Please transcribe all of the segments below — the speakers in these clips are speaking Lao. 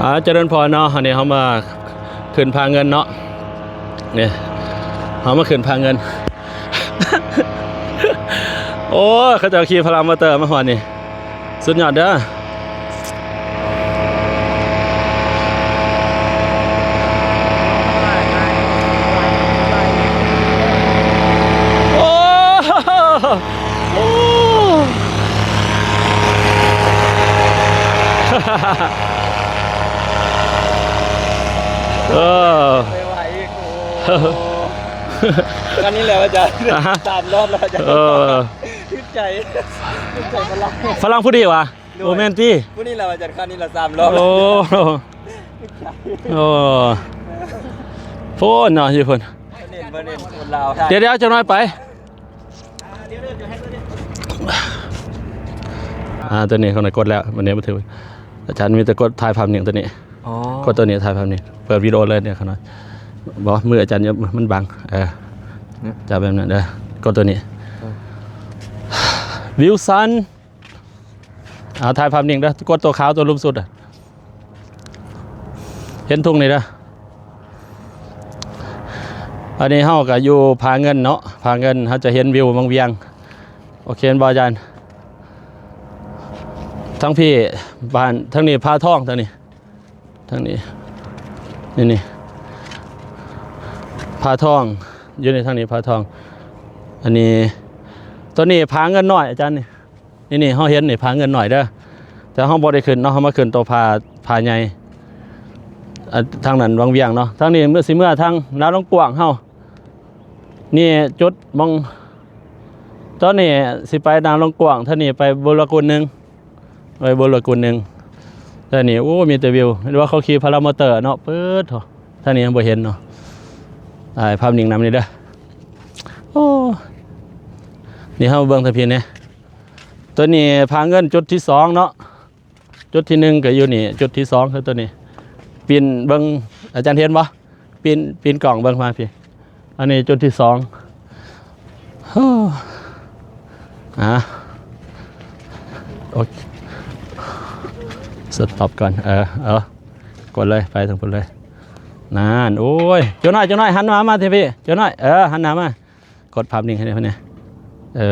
ອາ ຈະເລີນພອນເນາະ, ອັນນີ້ເຮົາມາຂຶ້ນຜາເງິນເນາະ, ນີ້ເຮົາມາຂຶ້ນຜາເງິນ. ໂອ້ຍ ເຂົາເຈົ້າຂີ່ພາຣາມໍເຕີມາຮອດນີ້ ສຸດຍອດເດີ້. ໂອ້ ໂອ້ ເອີ ໄປໄຫວອີກ ໂອ້ ຄັນນີ້ແຫຼະອາຈານ ອາຮະ ສາມຮອບແລ້ວອາຈານ ເອີ ຖືກໃຈ ຖືກໃຈຝຣັ່ງ ຝຣັ່ງຜູ້ນີ້ຫວາ? ໂດຍ ໂອ້ ແມ່ນຕິ? ຜູ້ນີ້ແຫຼະອາຈານ ຄັນນີ້ລະສາມຮອບ ໂອ້ ໂອ້ ໂພນເນາະ ຢູ່ພຸ້ນ ເນັ້ນ ເນັ້ນຄົນລາວ ດຽວໆ ຈັກໜ້ອຍໄປ. ອ່າ ຕົວນີ້ເຂົາໄດ້ກົດແລ້ວ ມັນນີ້ບໍ່ຖືກ ອາຈານມີແຕ່ກົດຖ່າຍພາບນິ່ງຕົວນີ້ ອໍ ກົດຕົວນີ້ຖ່າຍພາບນິ່ງ ເປີດວິດີໂອເລີຍເນຍ ເຂົານ້ອຍ ບໍ່ ມືອາຈານມັນບັງ ເອີ ຈັບແບບນັ້ນເດີ ກົດຕົວນີ້ ເອີ ວິວສັນ ອ່າ ຖ່າຍພາບນິ່ງເດີ ກົດຕົວຂາວຕົວລຸ່ມສຸດ ເຫັນທຸງນີ້ເດີ. ອັນນີ້ເຮົາກະຢູ່ຜາເງິນເນາະ ຜາເງິນ ເຮົາຈະເຫັນວິວວັງວຽງ ໂອເຄບໍ່ອາຈານ? ທາງພີ້ບ້ານ ທາງນີ້ຜາທອງ ທາງນີ້ ທາງນີ້ ນີ້ໆ ຜາທອງ ຢູ່ໃນທາງນີ້ຜາທອງ ອັນນີ້ ຕົວນີ້ຜາເງິນນ້ອຍອາຈານນີ້. ນີ້ໆ ເຮົາເຫັນນີ້ຜາເງິນນ້ອຍເດີ ແຕ່ເຮົາບໍ່ໄດ້ຂຶ້ນເນາະ ເຮົາມາຂຶ້ນຕົວຜາ ຜາໃຫຍ່ ອາ ທາງນັ້ນວັງວຽງເນາະ ທາງນີ້ເມື່ອ ຊິເມື່ອທາງນາຫຼວງກວາງເຮົາ ນີ້ຈຸດໝ່ອງ ຕອນນີ້ຊິໄປນາຫຼວງກວາງ ທາງນີ້ໄປບົວລະກຸນໜຶ່ງ ໄປບົວລະກຸນໜຶ່ງ ແຕ່ນີ້ ໂອ້ ມີແຕ່ວິວ ເຫັນວ່າເຂົາຂີ່ພາຣາມໍເຕີເນາະ ເປີດໂທ້ ທາງນີ້ຍັງບໍ່ເຫັນເນາະ ຖ່າຍພາບນິ່ງນຳນີ້ເດີ ໂອ້ ນີ້ເຮົາເບິ່ງທາງພີ້ແດ່. ຕົວນີ້ຜາເງິນຈຸດທີສອງເນາະ ຈຸດທີໜຶ່ງກໍຢູ່ນີ້ ຈຸດທີສອງຄືຕົວນີ້ ປິ່ນເບິ່ງ ອາຈານເຫັນບໍ່? ປິ່ນ ປິ່ນກ້ອງເບິ່ງມາພີ້ ອັນນີ້ຈຸດທີສອງ ໂອ້ ອາ ໂອເຄ ສະຕັອບກ່ອນ ເອີ ເອີ ກົດເລີຍ ໄປທາງພຸ້ນເລີຍ ນັ້ນ ໂອ້ຍ ເຈົ້ານ້ອຍ ເຈົ້ານ້ອຍ ຫັນໜ້າມາທີພີ້ ເຈົ້ານ້ອຍ ເອີ ຫັນໜ້າມາ ກົດພາບນິ່ງໃຫ້ແດ່ ເອີ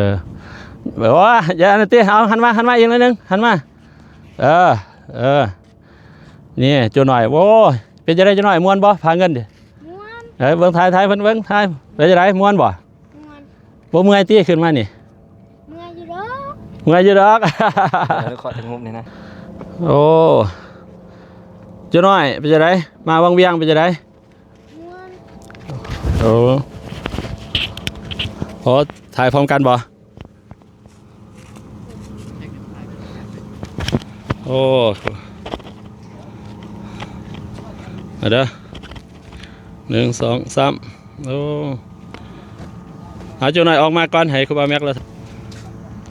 ໂອ້ຍ ຢ່ານັ້ນຕິ ເອົາ ຫັນມາ ຫັນມາອີກໜ້ອຍໜຶ່ງ ຫັນມາ ເອີ ເອີ ນີ້ ເຈົ້ານ້ອຍ ໂອ້ຍ ເປັນຈັ່ງໃດເຈົ້ານ້ອຍ ມ່ວນບໍ່ ຜາເງິນ ມ່ວນ ເອີ ເບິ່ງ ຖ່າຍ ຖ່າຍເພິ່ນເບິ່ງ ຖ່າຍ ເປັນຈັ່ງໃດ ມ່ວນບໍ່? ມ່ວນ ບໍ່ເມື່ອຍຕິ ຂຶ້ນມານີ້? ເມື່ອຍຢູ່ດອກ ເມື່ອຍຢູ່ດອກ ເອີ ຂໍຖ່າຍຮູບນີ້ນະ ໂອ້ ເຈົ້ານ້ອຍ ເປັນຈັ່ງໃດ ມາວັງວຽງ ເປັນຈັ່ງໃດ? ມ່ວນ ໂອ້ ໂອ້ ຖ່າຍພ້ອມກັນບໍ່? ໂອ້ ມາເດີ ໜຶ່ງ ສອງ ສາມ ໂອ້ ເອົາເຈົ້ານ້ອຍອອກມາກ່ອນ ໃຫ້ຄູບາແມັກລະ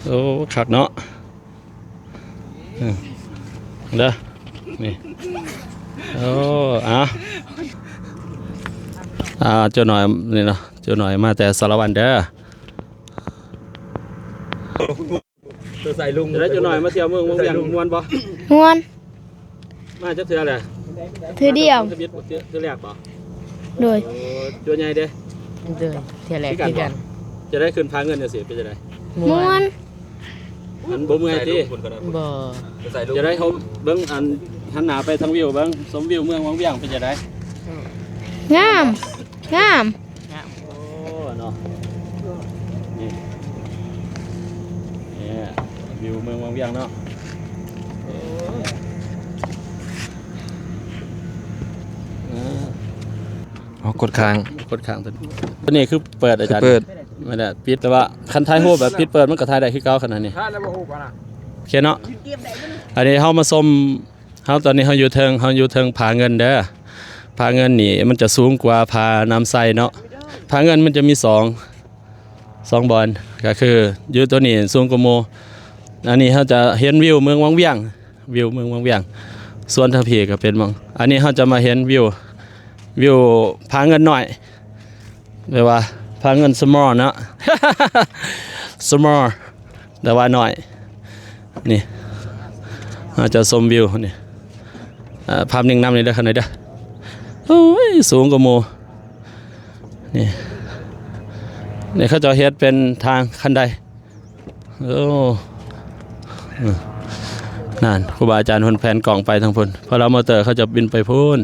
ໂອ້ ຄັກເນາະ. ເອີ ເດີ ນີ້ ໂອ້ ອາ ອາ ເຈົ້ານ້ອຍນີ້ເນາະ ເຈົ້ານ້ອຍມາແຕ່ສາລະວັນເດີ ໃສ່ລຸງ ຈະໄດ້ເຈົ້ານ້ອຍມາທ່ຽວເມືອງວັງວຽງ ມ່ວນບໍ່? ມ່ວນ ມາຈັກເທື່ອແລ້ວ? ເທື່ອດຽວ ເທື່ອ ເທື່ອແລກບໍ່? ໂດຍ ໂອ້ ຕົວໃຫຍ່ເດ້? ໂດຍ ເທື່ອແລກຄືກັນ ຄືກັນ ຈະໄດ້ຂຶ້ນຜາເງິນຈັ່ງຊີ້ ເປັນຈັ່ງໃດ? ມ່ວນ ມ່ວນ ອັນບໍ່ເມື່ອຍຕິ? ບໍ່ ຈະໄດ້ເຮົາເບິ່ງ ອັນ ຫັນໜ້າໄປທາງວິວເບິ່ງ ຊົມວິວເມືອງວັງວຽງເປັນຈັ່ງໃດ? ງາມ ງາມ ງາມ ໂອ້ ເນາະ ນີ້ ນີ້ ວິວເມືອງວັງວຽງເນາະ ໂອ້ ເອີ ເອົາ ກົດຄ້າງ ກົດຄ້າງ ຕົວນີ້ ຕົວນີ້ຄືເປີດ ອາຈານ ເປີດ ແມ່ນແຫຼະ ປິດ ແຕ່ວ່າຄັນຖ່າຍຮູບແບບປິດເປີດ ມັນກໍຖ່າຍໄດ້ຄືເກົ່າ ຂະໜາດນີ້ ໂອເຄເນາະ ອັນນີ້ເຮົາມາຊົມ ເຮົາ ຕອນນີ້ເຮົາຢູ່ເທິງ ເຮົາຢູ່ເທິງຜາເງິນເດີ ຜາເງິນນີ້ມັນຈະສູງກວ່າຜານ້ຳໃສເນາະ ຜາເງິນມັນຈະມີສອງ ສອງບ່ອນ ກໍຄືຢູ່ຕົວນີ້ສູງກວ່າໝູ່ ອັນນີ້ເຮົາຈະເຫັນວິວເມືອງວັງວຽງ ວິວເມືອງວັງວຽງ ສ່ວນທາງພີ້ກໍເປັນໝ່ອງ ອັນນີ້ເຮົາຈະມາເຫັນວິວ ວິວຜາເງິນນ້ອຍ ແປວ່າຜາເງິນ small ເນາະ small ແປວ່ານ້ອຍ ນີ້ ເຮົາຈະຊົມວິວນີ້ ເອີ ພາບໜຶ່ງນຳນີ້ເດີ ຄັນໃດເດີ. ໂອ້ຍ ສູງກວ່າໝູ່. ນີ້ ນີ້ເຂົາເຈົ້າເຮັດເປັນທາງຄັນໄດ. ໂອ້ ນັ້ນ ຄູບາອາຈານເພິ່ນແພນກ້ອງໄປທາງພຸ້ນ. ພາລາມໍເຕີເຂົາເຈົ້າບິນໄປພຸ້ນ.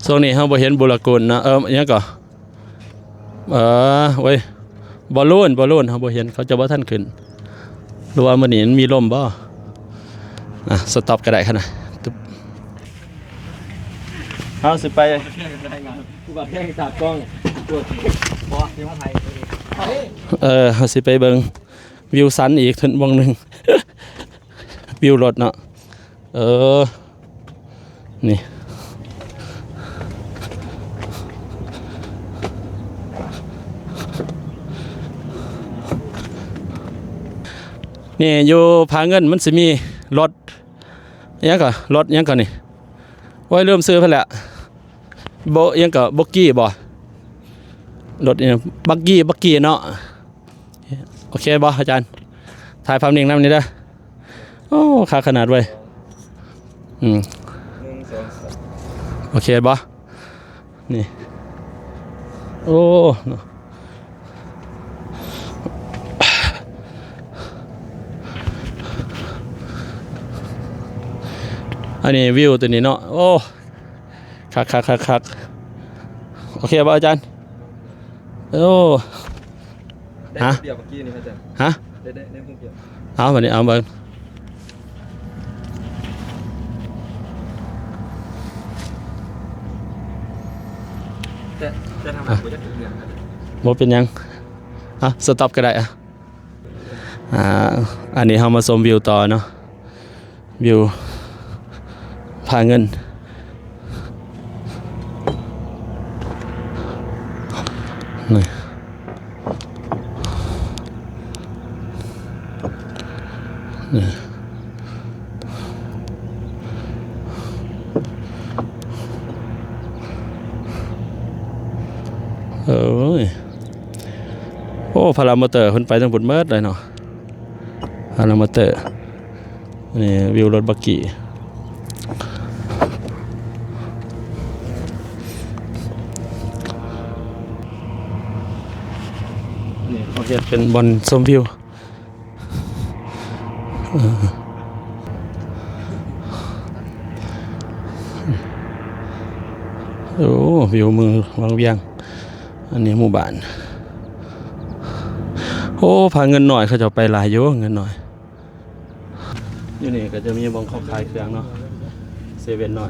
ຊ່ວງນີ້ເຮົາບໍ່ເຫັນບຸລະກຸນເນາະ. ເອີ ອີຫຍັງກໍ ເອີ ໂອ້ຍ ບອລລູນ ບອລລູນ ເຮົາບໍ່ເຫັນ ເຂົາເຈົ້າບໍ່ທັນຂຶ້ນ ຫຼືວ່າມື້ນີ້ມັນມີລົມບໍ່? ອ່ະ ສະຕັອບກໍໄດ້ຫັ້ນນະ. ເຮົາຊິໄປ ເອີ ເຮົາຊິໄປເບິ່ງວິວສັນອີກເທື່ອໜຶ່ງ ວິວລົດເນາະ. ເອີ ນີ້ ນີ້ຢູ່ຜາເງິນມັນຊິມີລົດ ອີຫຍັງກໍ ລົດຫຍັງກໍນີ້ ໂອ້ຍ ລືມຊື່ເພິ່ນແຫຼະ. ບໍ່ ອີຫຍັງກໍ ບົກກີ້ບໍ່? ລົດອີຫຍັງ ບັກກີ້ ບັກກີ້ເນາະ. ໂອເຄບໍ່ອາຈານ? ຖ່າຍພາບນິ່ງນຳນີ້ເດີ. ໂອ້ ຄັກຂະໜາດເວີຍ. ອືມ ໜຶ່ງ ສອງ ສາມ ໂອເຄບໍ່? ນີ້ ໂອ້ ເນາະ ອັນນີ້ວິວຕົວນີ້ເນາະ. ໂອ້ ຄັກໆໆໆ ໂອເຄບໍ່ອາຈານ? ໂອ້ ໄດ້ຮູບດຽວເມື່ອກີ້ນີ້ອາຈານ. ຮະ? ໄດ້ ໄດ້ ໄດ້ຮູບດຽວ. ເອົາ ບັດນີ້ເອົາເບິ່ງ. ແຕ່ ແຕ່ທາງຫຼັງບໍ່ຢາກເຫຼືອງນະ. ບໍ່ເປັນຫຍັງ. ເອົາ ສະຕັອບກໍໄດ້. ອ່າ ອັນນີ້ເຮົາມາຊົມວິວຕໍ່ເນາະ ວິວຜາເງິນ ນີ້ ນີ້. ເອີຍ ໂອ້ ພາລາມໍເຕີເພິ່ນໄປທາງພຸ້ນໝົດເລີຍເນາະ ພາລາມໍເຕີ. ນີ້ວິວລົດບັກກີ້ ນີ້ເຂົາເຮັດເປັນບ່ອນຊົມວິວ. ເອີ ໂອ້ ວິວເມືອງວັງວຽງ. ອັນນີ້ໝູ່ບ້ານ. ໂອ້ ພາເງິນນ້ອຍເຂົາເຈົ້າໄປຫຼາຍຢູ່ ເງິນນ້ອຍ. ຢູ່ນີ້ກໍຈະມີບ່ອນເຂົາຂາຍເຄື່ອງເນາະ ເຊເວັນນ້ອຍ.